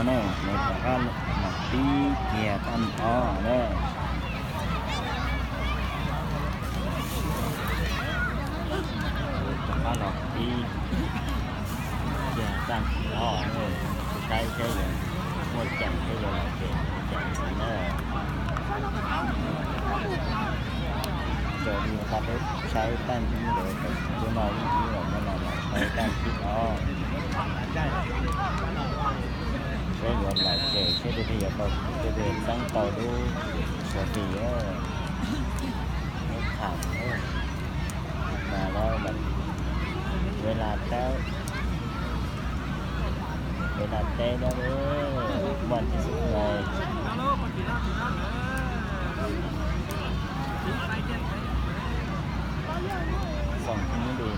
Ne, lawv rov qab los pib kiag tag nrho na. Rov qab los pib kiag tag nrho na. Saib seb yuav muaj ceem thiab yuav los tseem ceem na. Cov uas peb saib tag nrho lawm, lub no yeej ib los muaj no los saib tag nrho os. Seb yuav lom zem seb tus twg yuav tau, tus twg txeeb tau lub trophy, lub kham mas lawv ua las teb, ua las teb lawm, muaj tib xub na. Xoom kub li.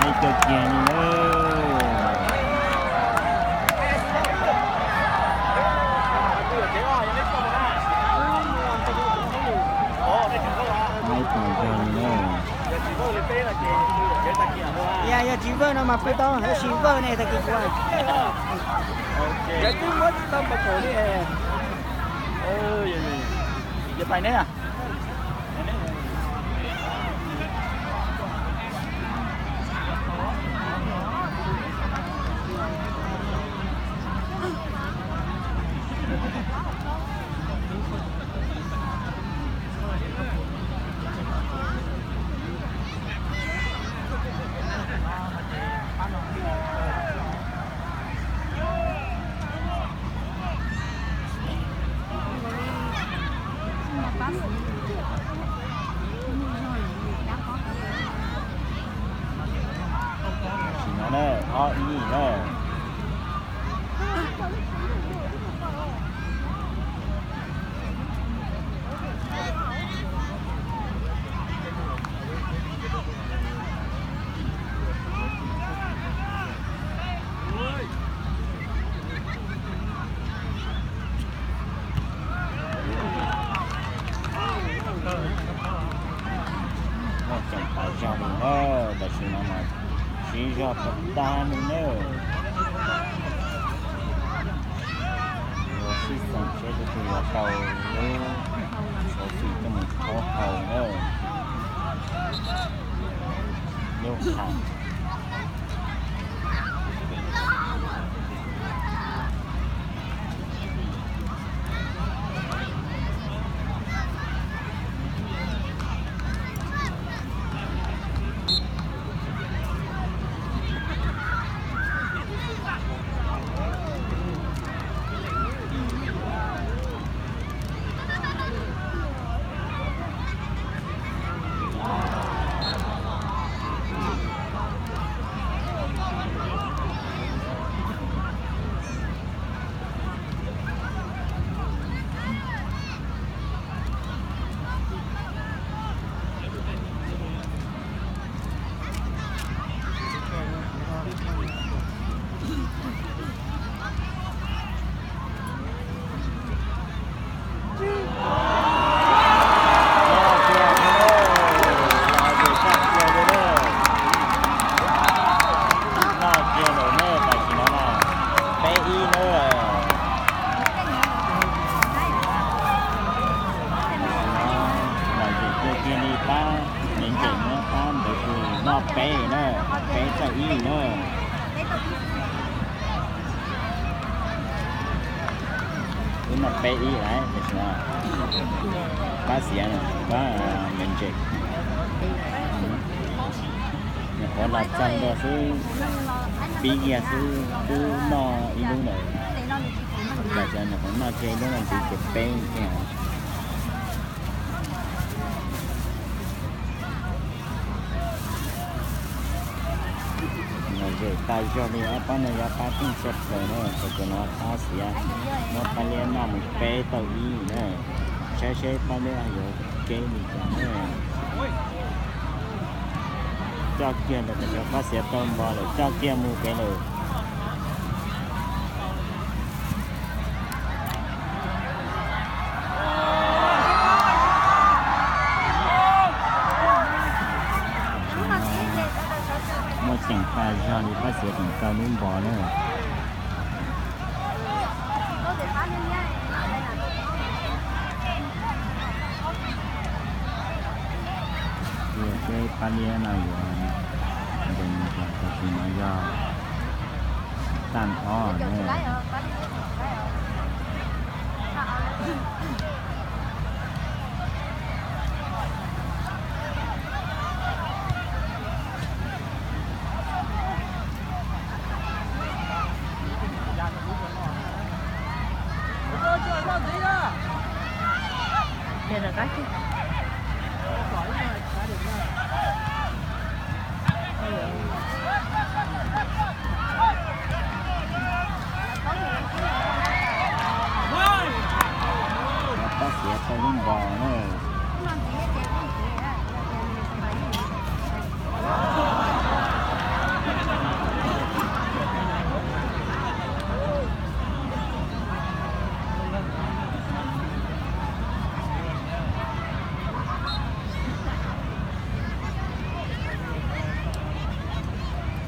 Ib co kiag li na. Ib co kiag li na. Yog tsis vawj no mas pw tau, tab sis vawj ne tag kis kuv. Yog twb muab tsis tau npawg Kaum li. Yog pais neb. Tam sim no na, ob ib na. Muaj tseem pais zog li na, tam sim no mas siv zog tag tag li na. Yuav sib xeem seb tus twg yuav tau lub trophy coj mus rhaub haus na. Lub kham. Noj kiag lawm na, tam sim no na, peb ib na. Tam sim no Nom Ntses kiag li pab, Nom Ntses muab pab ntawd ces noj peb na, peb txoj ib na. Wb noj peb ib lawm, tam sim no pab xiav, pab Nom Ntses. Nyuam qhuav los txog ntua xwb, pib kiag xwb twb noj ib lub lawm. Tam sim no nyuam qhuav noj kiag ib lub no ntxiv ces peb kiag. Nom Ntses Tas zog li ob pab no yog pab pheej tshaj plaws na, txog tus no pab xiav muab pab liab noj mus peb tau ib na. Saib seb pab liab yuav kev li cas na. Coj kiag ntawm cov pab xiav tau npo lawm, coj kiag mus pem lawm. Muaj ceem tas zog li pab xiav tseem kaw lub npo na. Cia peb pab liab no yuav ntes mus rau tus no yog tag ob na. Pab xiav tau lub npo na.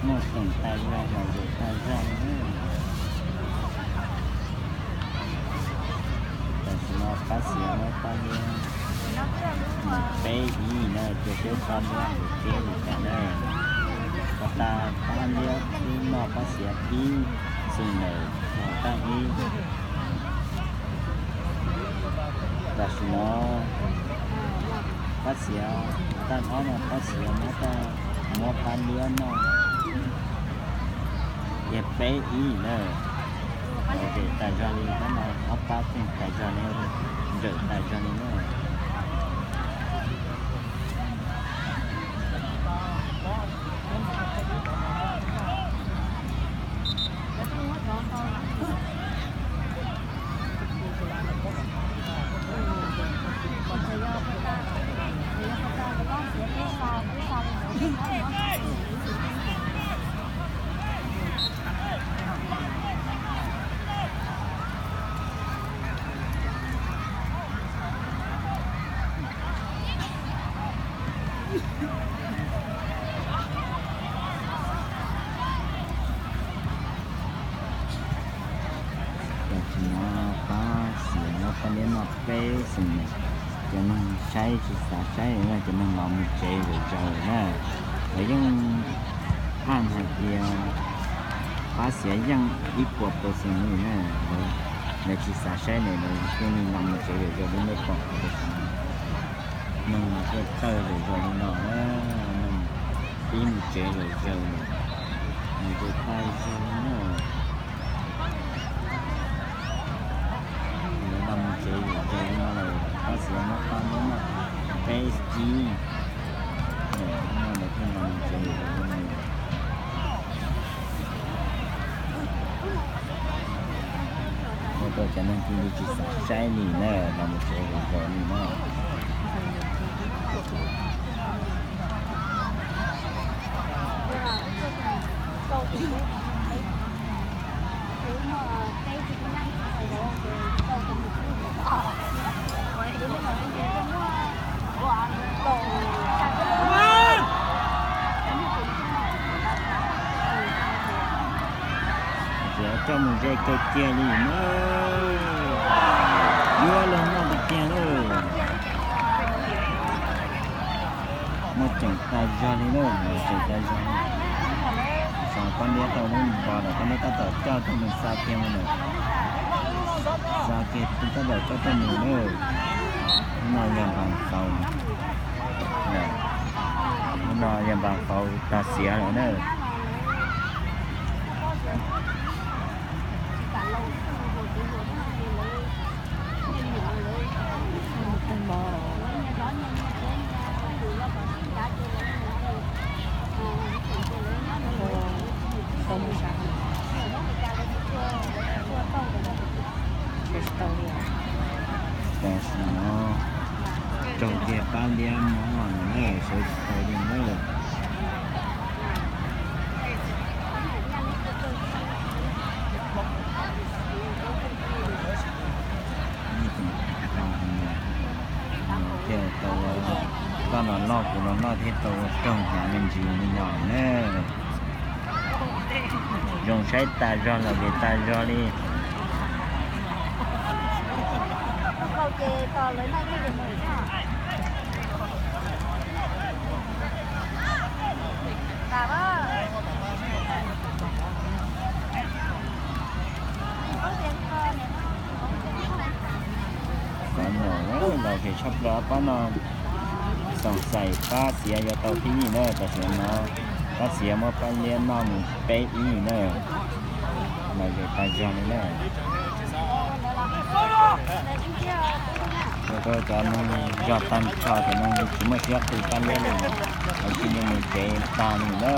Muaj ceem tas zog los zem tas zog li. Tam sim no pab xiav muab pab liab peb ib na, cia seb pab liab yuav kev li cas na. Pab tas pab liab twb noj pab xiav ib xwm lawm, tag ib. Tam sim no pab xiav tag ob no pab xiav muab tag, muab pab liab noj ib peb ib na. Zem tas zog li, pab no ob pab pheej tas zog li, nrawm tas zog li na. Tam sim no pab xiav muab pab liab noj peb xwm, cov neeg saib tsis xav saib, cov neeg los mus tsev zom zaws na. Lawv yeej phaj hais tias pab xiav yeej ib puas percent li na. Lawv tsis xav saib ne, lawv thiaj li los mus tsev zom zaws li nej pom. Neeg thiaj txawj zom zaws li no na, neeg pib mus tsev zom zaws li, nws thiaj tag zog li na. Lawv los mus tsev zom zaws li no lawm, pab xiav muab pab liab noj peb ib, no lawv thiaj los mus tsev zom zaws li no. Ua rau cov neeg cia li tsis xav saib li na, los mus tsev zom zaws li na. Txiav coj mus ze kiag kiag li na. Yuav los noj kiag kiag na. Muaj ceem tas zog li na, muaj ceem tas zog. Xav pab liab tau lub npo lawm, pab liab tab tom coj tuaj mus xa kiag mus lawm. Xa kiag tab tom coj tuaj mus na. Lub no yog npas faus. Lub no yog npas faus tas xiav lawm na. Tam sim no raug kiag pab liab mob no na, sawv tsis tau li na. Thiaj tau, koj no loj kuv no loj thiab tau ua raug hnyav me ntsis li no na. Zoo saib tas zog los ces tas zog li. Pab no los ces tshaj plaws pab no, xoom xaim pab xiav yuav tau thib ib na, tam sim no pab xiav muab pab liab noj mus peb ib na. Los ces tas zog li na. Ua rau cov neeg zog tag nrho ces neeg tsis muaj siab qw pab liab li, lawv cia li mus tsev tag li na.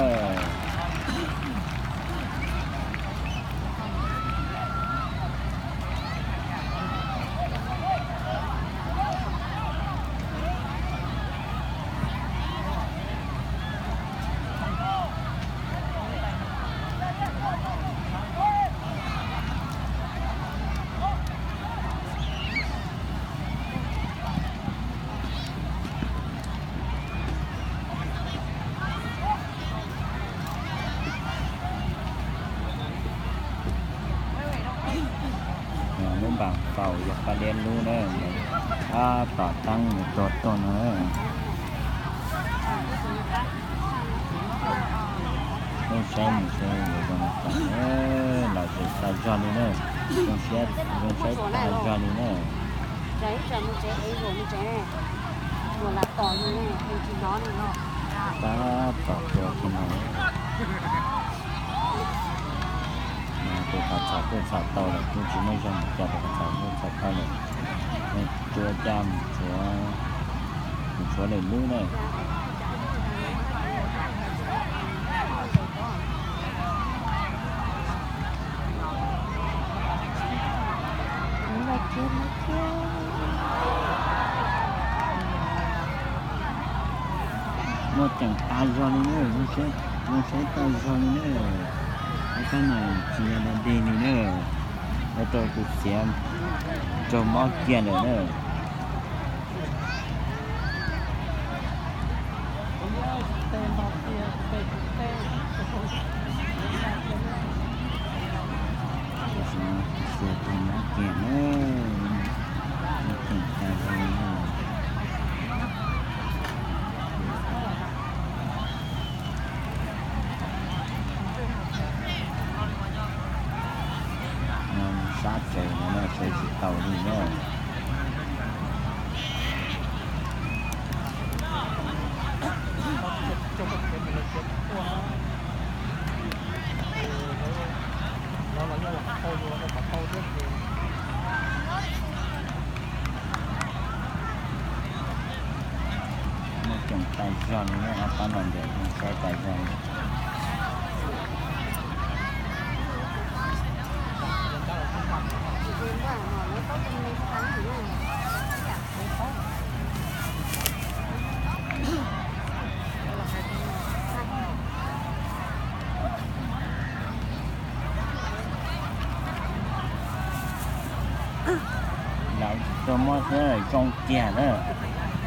Lub npas faus yog pab liab lub na, tab tom teeb mus tuag tuaj no. Lub saib mus saib zoo tas, los ces tas zog li na, zoo saib tas zog li na. Tab tom tuag kiag no. Tus qhov txhaum kuj txhaum tau lawm, kuj tsis muaj zog mus coj tus qhov txhaum kuj txhaum tau lawm. Tsuav caj mus tshuav, mus tshuav lwm lub na. Muaj ceem tas zog li na, zoo saib tas zog li na. Ab, kab no tsis yog da deg li na, ua rau tus xiav raug mob kiag lawm na. Xiav raug mob kiag na, mob ceem tas zog li na. Sab tsev no na, sawv tsis tau li na. Muaj ceem tas zog li na, ob pab no ntawm zoo saib tas zog li. Lawv tsis tuaj muab xwb, zoo kiag na.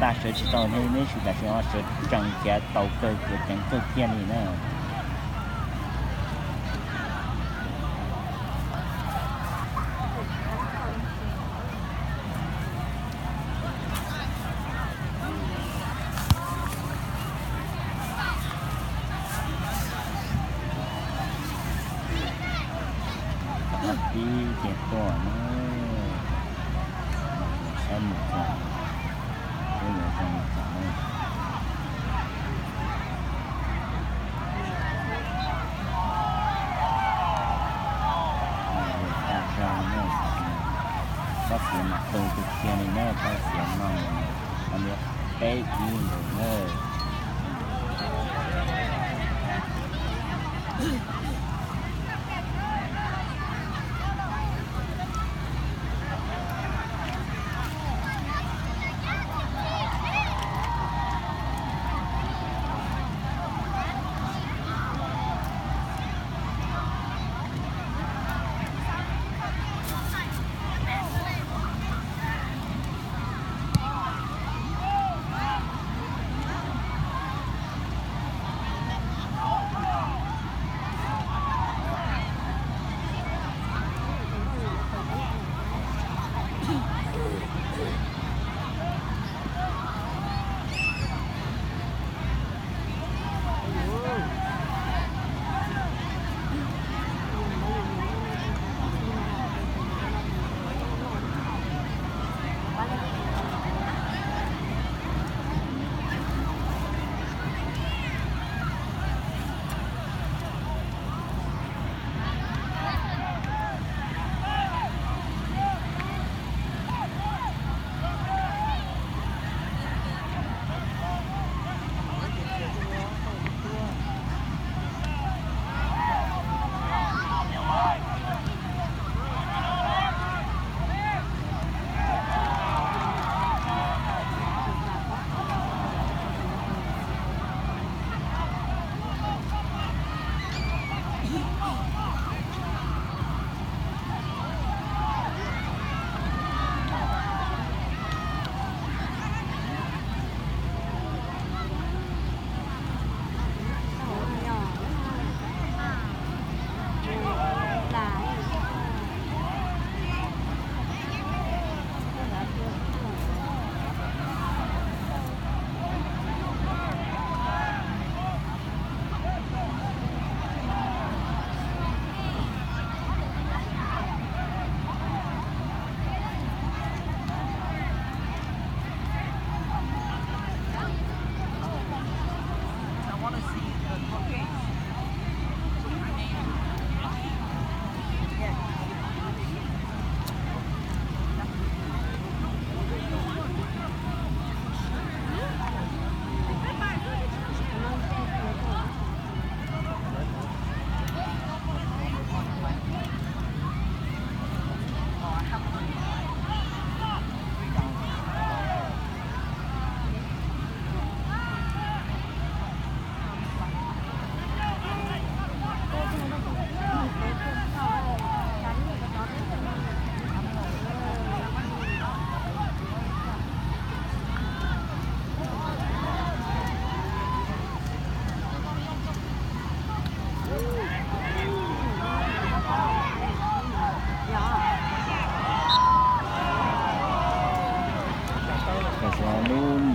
Tag sawv tsis tau ne, neb sim tam sim no sawv tsees khiav tau kawg, khiav ceev kawg kiag li na. Tib tiag tuaj na, saib mus txog, peb yuav zoo mus txog na. Pab xiav mas tu tu kiag li na, pab xiav no, pab liab peb ib ntawd na.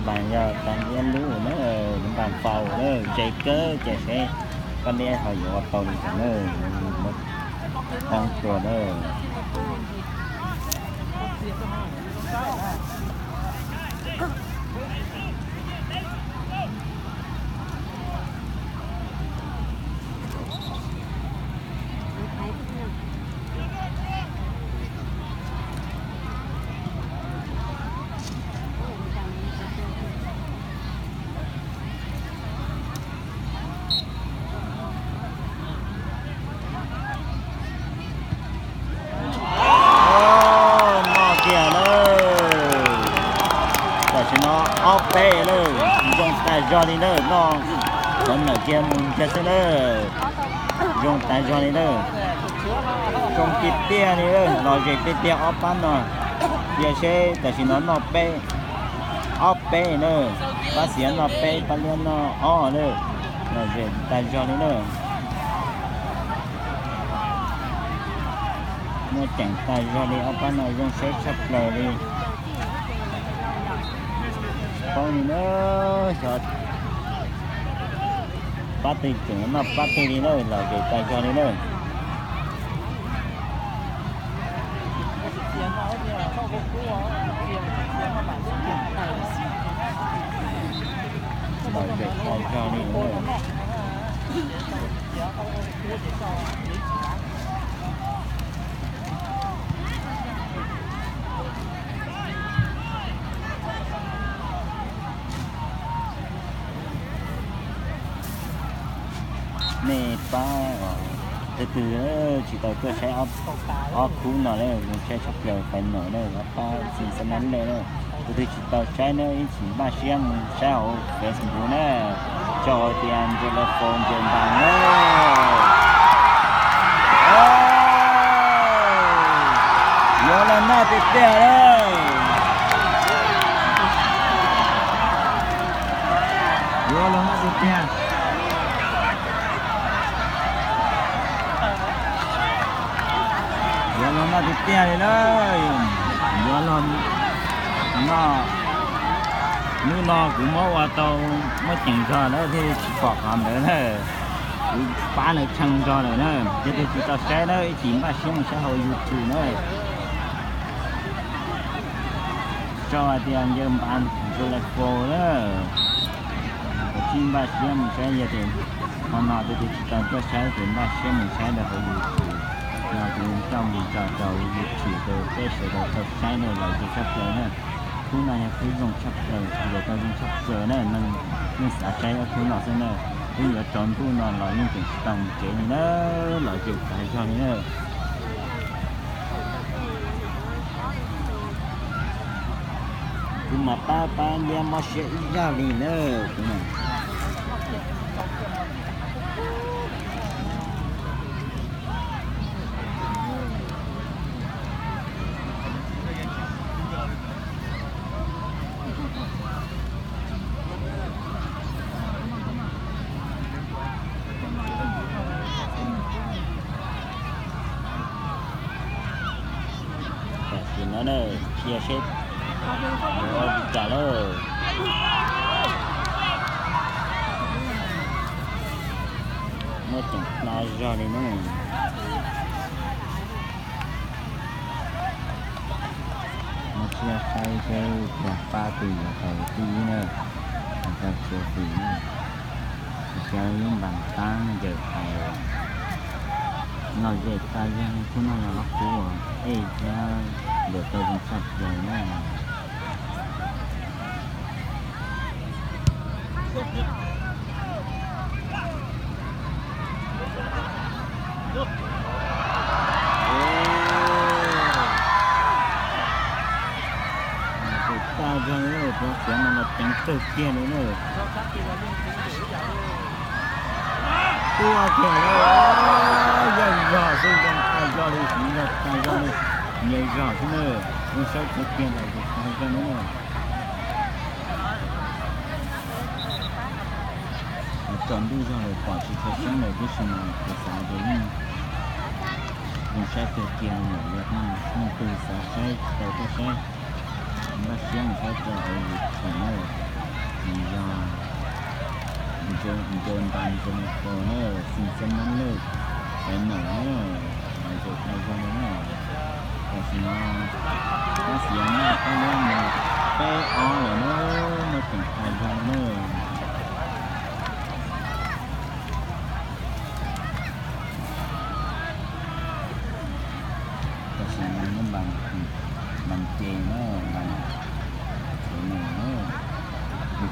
Npas yog tas liab lub na, npas faus na, ze kawg ces seb koj liab ho yuav ua tau li cas na, muab poob tuag na. Noj kiag lawm. Tam sim no ob peb lawm, zoo tas zog li na, noj qhov ntawm kiag mus kiag xwb na. Zoo tas zog li na. Zoo tiag tiag li, lom zem tiag tiag ob pab no. Cia seb tam sim no noj peb, ob peb na. Pab xiav noj peb, pab liab noj ob na. Lom zem tas zog li na. Muaj ceem tas zog li, ob pab no zoo saib tshaj plaws li. Paub li na, xyov pab twg tseem noj pab twg li na, lom zem tas zog li na. Lom zem tas zog li na. Nej pab tus twg tsis tau tuaj saib ob khub no na, zoo saib tshaj plaws final na, ob pab xeem Xab Nab Laj na. Tus twg tsis tau saib na, ib tsam npaj siab mus saib hauv Facebook na. Tso hais tias Ntsws Laj Faus ncaws npas na. Yuav los noj tiag tiag lawm. Yuav los noj tiag tiag. Yuav los noj tiag tiag li lawm. Yuav los noj. Hnub no kuv muab ua tau muaj ceem zog lawm thiaj li tsis pom qhov ntawd na. Kuv pab lawv tshee zog lawm na. Yog tias tsis tau saib na, ib tsam npaj siab mus saib hauv YouTube na. Tso hais tias ncaws npas Ntsws Laj Faus na. Kuv tsis npaj siab mus saib, yog tias qhov no tus twg tsis tau tuaj saib ces npaj siab mus saib rau hauv YouTube. No kuv coj mus tso rau YouTube rau peb sawv daws tau saib na, lom zem tshaj plaws na. Khub no yog khub zoo tshaj plaws, sawv daws tau zoo tshaj plaws na. Nej xav saib ob khub no xwb na. Twb yuav tsaus ntuj no los yeej tseem tsis tau mus tsev li na, lom zem tas zog li na. Kuv mas pab pab liab mob siab ib zaj li na, kuv mas. Tam sim no na, cia seb ua li cas lawm. Muaj ceem no zog li na. Muab siab saib seb puas pab tus yuav tau tib na, tau trophy na. Xyov lub npas taab ncaws hais lom zem tas zog li, khub no yog ob khub uas ej thiab ntawm tau zoo tshaj plaws na. Tag zog li, cov xiav no los ceev kawg kiag li na. Tua kiag li, yog zog xwb, zoo tag zog li, yog tag zog li, nyias zog xwb na. Zoo saib kawg kiag li, zoo tag zog li na. Tsaus ntuj zog lawm pom tsis tshua tseeb lawm tab sis mas kuv xav tias yeej zoo saib kawg kiag li, yog leej twg xav saib tsis tau tuaj saib, npaj siab mus saib rau hauv YouTube na. Nws yog nce npas nce mus rau na, xim xeeb nab lej, sawv nawm na, mas zem tag zog li na. Tam sim no Pab Xiav muaj pab liab mus peb ob lawm na, muaj ceem tag zog li na. Tam sim no muab npas nce na, npas nce no na, kuv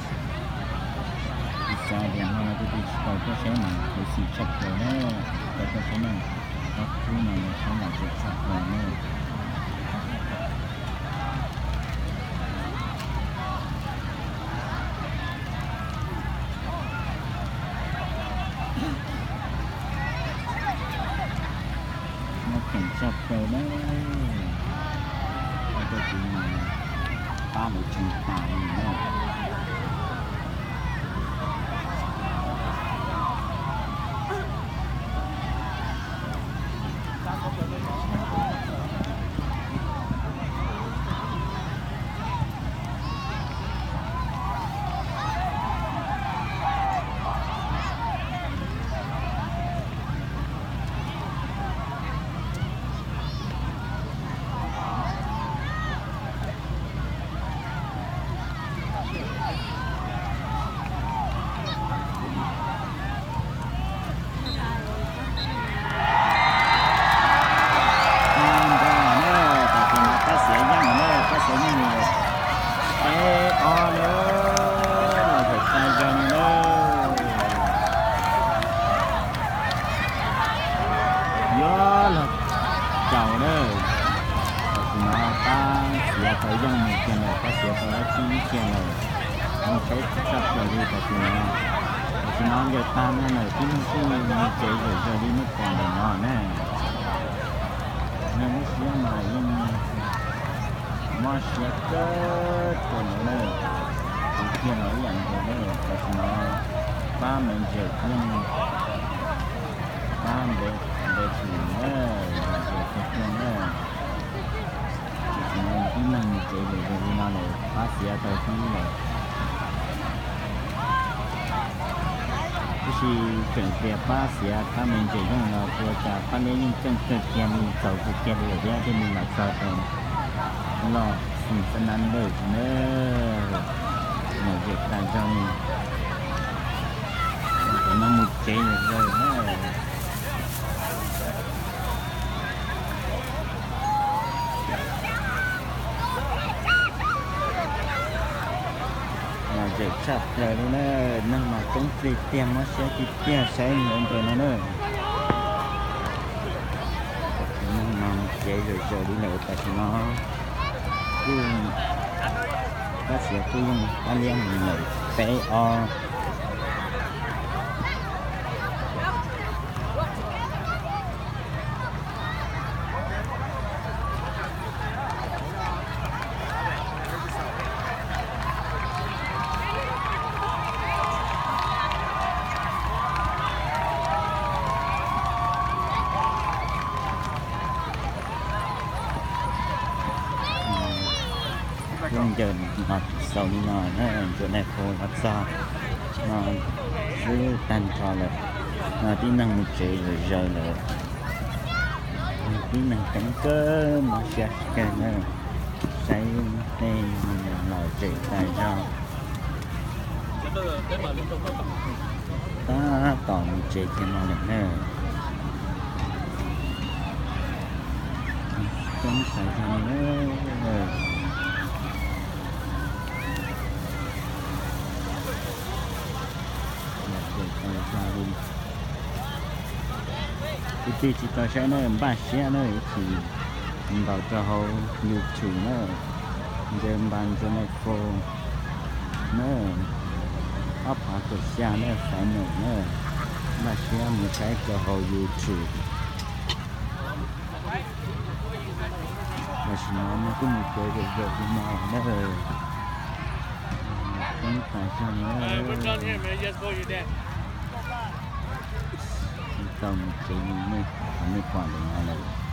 xav tias hmo no kuv twb tsis tau tuaj saib mas kuv xim tshaj plaws na, tsis tau tuaj saib na, ob tug no yog saib nram zem tshaj plaws na. Muaj ceem tshaj plaws na, tuaj tsis mus pab lawv tseem tas li na. Nrog na, tam sim no Pab Xiav yeej na, Pab Xiav yeej peb ob na, los zem tag zog li na. Yuav los caum na. Tam sim no Pab Xiav tau yeej mus kiag lawm, Pab Xiav tau dab tsi ib kiag lawm. Mus tsheb tshaj plaws li tam sim no. Tam sim no ncaws tag no lawm, tib neeg kuj mus tsev zom zaws li nej pom ntawm no na. Neeg lub siab mas yeej mob siab kawg tuaj no na. Kuv kiag los ib yam nkaus na, tam sim no pab me ntses yeej, pab ntev, ntev tis na, los zem tiag tiag na. Tam sim no tib neeg mus tsev zom zaws li no lawm, Pab Xiav tau tib lawm. Tab sis tseem tias Pab Xiav pab me ntses yeej los ua cas pab liab yeej tseem kawg kiag li, txaus kawg kiag li thiab thiaj li los txog rau los xim xab nab lawm na. Los zem tag zog li. Tam no mus tsev zom zaws na. Los zem tshaj plaws li na, neeg mas coob tiag tiag, mob siab tiag tiag saib ntawm no na. Neeg mas mus tsev zom zaws li lawm tam sim no. Kuj, Pab Xiav kuj yeej pab liab mus lawm peb ob. Lub ncaws no xaus li no na, ntsuam nais phoo los txog no xwb tag nrho lawm. No tib neeg mus tsev zom zaws lawm. Tib neeg coob kawg, mob siab kawg na. Saib tej los zem tas zog. Tab tom mus tsev kiag no lawm na. Coob tas zog li na. Los zem tas zog li. Ib txwm tsis tau saib na, npaj siab na, ib txwm ntaus rau hauv YouTube na, ncaws npas ncaws nais phoo na, ob phav kaum xya na, final na, npaj siab mus saib rau hauv YouTube. Tam sim no kuj mus tsev zom zaws li no na. Coob tas zog na. Tsis tau mus tsev li nej, nej pom ntawm no lawm.